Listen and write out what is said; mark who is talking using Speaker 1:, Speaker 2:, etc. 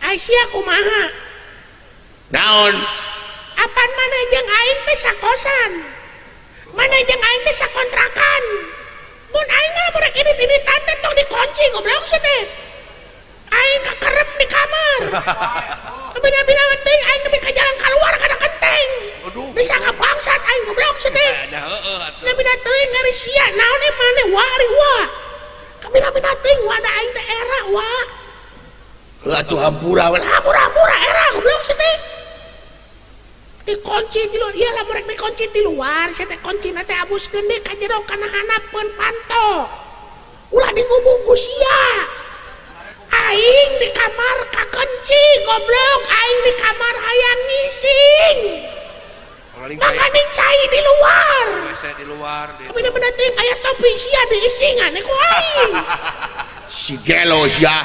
Speaker 1: Ai sia kumaha?
Speaker 2: Naon?
Speaker 1: Apan maneh jeung aing teh sakosan? Maneh jeung aing teh sakontrakan? Mun aing mah lamun rek indit-inditan teh tong dikunci, goblok sia teh. Aing kakerem di kamar. Kabina-bina teuing aing nepi ka jalan kaluar kana kenteng.
Speaker 3: Aduh.
Speaker 1: Bisa ka bangsat aing, goblok sia teh.
Speaker 3: Nya heeh atuh.
Speaker 1: Kabina teuing ari sia naon ieu maneh wa ari wa. Kabina-bina teuing wa da aing teh era wa.
Speaker 2: Heuh atuh, hampura we.
Speaker 1: Hampura-hampura era, goblok sia teh. Dikunci di luar, ieu lamun rek dikunci di luar, sia teh kuncina teh abuskeun deui ka jero kana handapeun panto. Ulah digubung ku sia. Aing di kamar kakunci, goblok, aing di kamar hayang ngising.
Speaker 3: Paling cai.
Speaker 1: Makaning cai di luar.
Speaker 3: WC di luar di.
Speaker 1: Kabina-bina teuing aya topi sia diisingan ku aing.
Speaker 2: Si gelo sia.